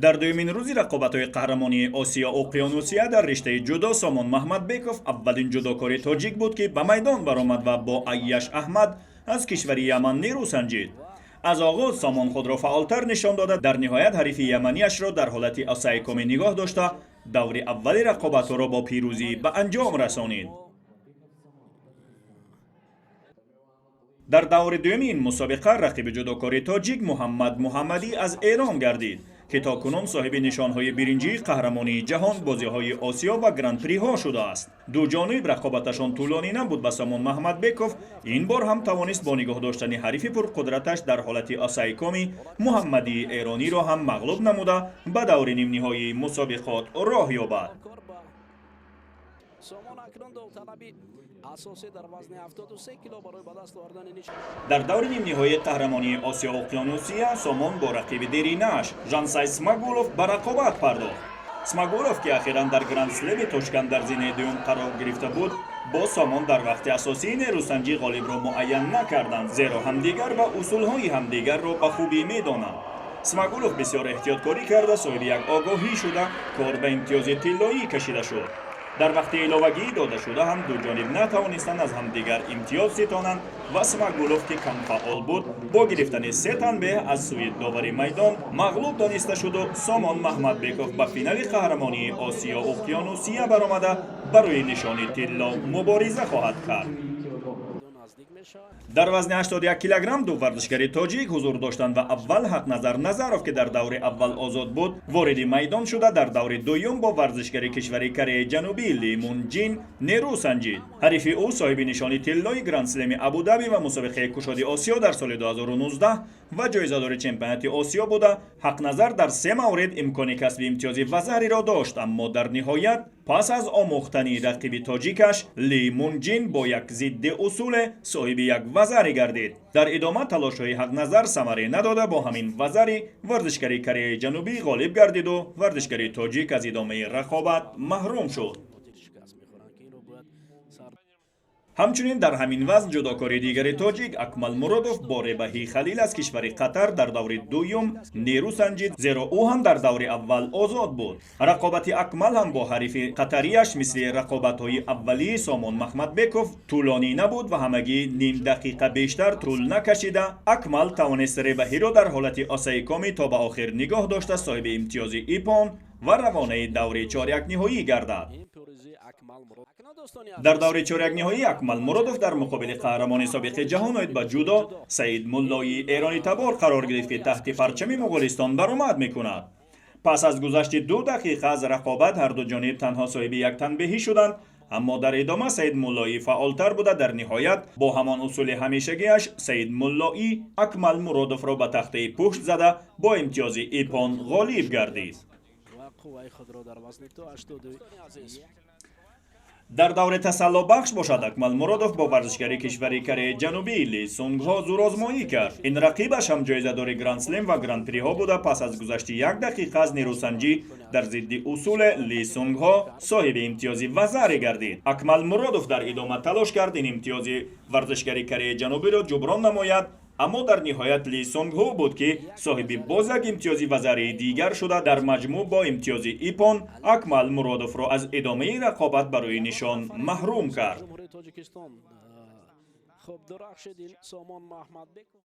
Дар дуюмин рӯзи рақобатҳои қаҳрамонии Осиё Уқёнусия дар риштаи ҷудо Сомон Маҳмадбеков аввалин ҷудокори тоҷик буд, ки ба майдон баромад ва бо Айяш Аҳмад аз кишвари Яман нерӯ санҷид. Аз оғоз Сомон худро фаъолтар нишон дода, дар ниҳоят ҳарифи яманияшро дар ҳолати осайкомӣ нигоҳ дошта, даври аввали рақобатҳоро бо пирӯзӣ ба анҷом расонид. Дар даври дуюми ин мусобиқа рақиби ҷудокори тоҷик Муҳаммад Муҳаммадӣ аз Эрон гардид, ки то кунун соҳиби нишонҳои биринҷии қаҳрамонии ҷаҳон, бозиҳои Осиё ва гран-приҳо шудааст. Ду ҷониб рақобаташон тӯлонӣ набуд ва Сомон Маҳмадбеков ин бор ҳам тавонист бо нигоҳ доштани ҳарифи пурқудраташ дар ҳолати осайкомӣ Муҳаммадии эрониро ҳам мағлуб намуда, ба даври нимниҳоии мусобиқот роҳ ёбад. Сомон акнун довталаби асосӣ дар вазни 73 кило барои ба даст овардани нишон. Дар даври нимниҳоии қаҳрамонии Осиё Уқёнусия Сомон бо рақиби деринааш Жансай Смагулов ба рақобат пардохт. Смагулов, ки ахиран дар Гранд-Слеми Тошканд дар зинаи дуюм қарор гирифта буд, бо Сомон дар вақти асосии нерӯсанҷӣ ғолибро муайян накарданд, зеро ҳамдигар ва усулҳои ҳамдигарро ба хубӣ медонанд. Смагулов бисёр эҳтиёткорӣ карда, соҳиби як огоҳӣ шуда, кор ба имтиёзи тиллоӣ кашида шуд. Дар вақти иловагӣ додашуда ҳам ду ҷониб натавонистанд аз ҳамдигар имтиёз ситонанд ва Смагулов, ки камфаъол буд, бо гирифтани се танбеҳ аз сӯи довари майдон мағлуб дониста шуду Сомон Маҳмадбеков ба финали қаҳрамонии Осиё Уқёнусия баромада, барои нишони тилло мубориза хоҳад кард. Наздик мешавад. Дар вазни 81 килограмм ду варзишгари тоҷик ҳузур доштанд ва аввал Ҳақназар Назаров, ки дар даври аввал озод буд, вориди майдон шуда, дар даври дуюм бо варзишгари кишвари Кореяи Ҷанубӣ Ли Мунҷин нерӯ санҷид. Ҳарифи ӯ соҳиби нишони тиллои Гранд-Слеми Абудаби ва мусобиқаи кушоди Осиё дар соли 2019 ва ҷоизадори чемпионати Осиё буда, Ҳақназар дар се маврид имкони касби имтиёзи вазариро дошт, аммо дар ниҳоят пас аз омӯхтани рақиби тоҷикаш Ли Мунҷин бо як зидди усуле соҳиби як вазари гардид. Дар идома талошҳои Ҳақназар самаре надода, бо ҳамин вазари варзишгари Кореяи Ҷанубӣ ғолиб гардиду варзишгари тоҷик аз идомаи рақобат маҳрум шуд. Шикаст мехӯранд, ки инро бояд сар. Ҳамчунин дар ҳамин вазн ҷудокори дигари тоҷик Акмал Муродов бо Ребаҳи Халил аз кишвари Қатар дар даври дуюм нерӯ санҷид, зеро ӯ ҳам дар даври аввал озод буд. Рақобати Акмал ҳам бо ҳарифи қатарияш мисли рақобатҳои аввалии Сомон Маҳмадбеков тӯлонӣ набуд ва ҳамагӣ ним дақиқа бештар тӯл накашида, Акмал тавонист Ребаҳиро дар ҳолати осайкомӣ то ба охир нигоҳ дошта, соҳиби имтиёзи ипон ва равонаи даври чорякниҳоӣ гардад. Ин пирӯзии Акмал Мурод акнун, дӯстони Дар азиз. даври чорякниҳоӣ Акмал Муродов дар муқобили қаҳрамони собиқи ҷаҳон оид ба ҷудо Саид Муллои эрони табор қарор гирифт, ки таҳти парчами Муғулистон баромад мекунад. Пас аз гузашти 2 дақиқа аз рақобат ҳарду ҷониб танҳо соҳиби як танбеҳӣ шуданд, аммо дар идома Саид Муллоӣ фаъолтар буда, дар ниҳоят бо ҳамон усули ҳамешагиаш Саид Муллоӣ Акмал Муродовро ба тахтаи пушт зада, бо имтиёзи ипон ғолиб гардид. Ва қувваи худро дар вазни то 81. Дар даври тасаллобахш бошад, Акмал Муродов бо варзишгари кишвари Кореяи Ҷанубӣ Ли Сунгҳо зӯрозмоӣ кард. Ин рақибаш ҳам ҷоизадори Гранд-Слем ва гран-приҳо буда, пас аз гузашти 1 дақиқа аз нерӯсанҷӣ дар зидди усуле Ли Сунгҳо соҳиби имтиёзи вазаре гардид. Акмал Муродов дар идома талош кард ин имтиёзи варзишгари Кореяи Ҷанубиро ҷуброн намояд, аммо дар ниҳоят Ли Сунгҳо буд, ки соҳиби боз як имтиёзи вазарии дигар шуда, дар маҷмӯъ бо имтиёзи ипон Акмал Муродовро аз идомаи рақобат барои нишон маҳрум кард. Ҷумҳурии Тоҷикистон, хуб дурахшид ин Сомон Маҳмадбеков.